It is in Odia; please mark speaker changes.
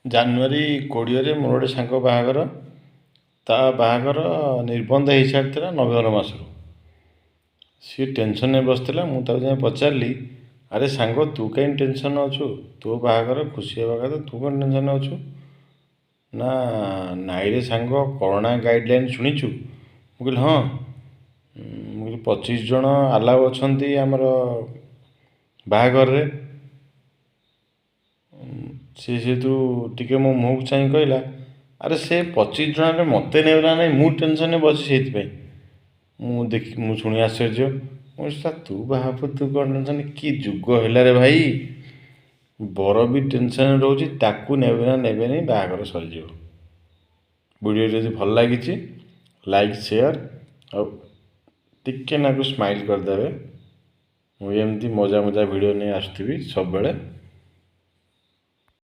Speaker 1: ଜାନୁଆରୀ 20ରେ ମୋର ଗୋଟେ ସାଙ୍ଗ ବାହାଘର। ତା ବାହାଘର ନିର୍ବନ୍ଧ ହେଇସାରିଥିଲା ନଭେମ୍ବର ମାସରୁ। ସିଏ ଟେନସନ୍ରେ ବସିଥିଲା। ମୁଁ ତାକୁ ଯାଇ ପଚାରିଲି, ଆରେ ସାଙ୍ଗ, ତୁ କାହିଁ ଟେନସନ୍ ଅଛୁ? ତୋ ବାହାଘର, ଖୁସି ହେବା କଥା, ତୁ କ'ଣ ଟେନସନ୍ରେ ଅଛୁ? ନା, ନାଇଁରେ ସାଙ୍ଗ, କରୋନା ଗାଇଡ଼ଲାଇନ୍ ଶୁଣିଛୁ? ମୁଁ କହିଲି ହଁ। ମୁଁ କହିଲି 25 ଜଣ ଆଲାଉ ଅଛନ୍ତି ଆମର ବାହାଘରରେ। ସେ ସେଇଠୁ ଟିକେ ମୋ ମୁହଁକୁ ଚାହିଁ କହିଲା, ଆରେ ସେ 25 ଜଣରେ ମୋତେ ନେବେ ନା ନାହିଁ, ମୁଁ ଟେନସନ୍ରେ ବସିଛି ସେଇଥିପାଇଁ। ମୁଁ ଦେଖି, ମୁଁ ଶୁଣି ଆଶ୍ଚର୍ଯ୍ୟ। ମୁଁ କହିଲି, ତୁ ବାହା ହେବୁ, ତୁ କ'ଣ ଟେନସନ୍? କି ଯୁଗ ହେଲାରେ ଭାଇ! ବର ବି ଟେନସନ୍ରେ ରହୁଛି, ତାକୁ ନେବେ ନା ନେବେନି, ବାହାଘର ସରିଯିବ। ଭିଡ଼ିଓ ଯଦି ଭଲ ଲାଗିଛି, ଲାଇକ୍, ସେୟାର ଆଉ ଟିକେ ନାକୁ ସ୍ମାଇଲ୍ କରିଦେବେ। ମୁଁ ଏମିତି ମଜା ମଜା ଭିଡ଼ିଓ ନେଇ ଆସୁଥିବି ସବୁବେଳେ।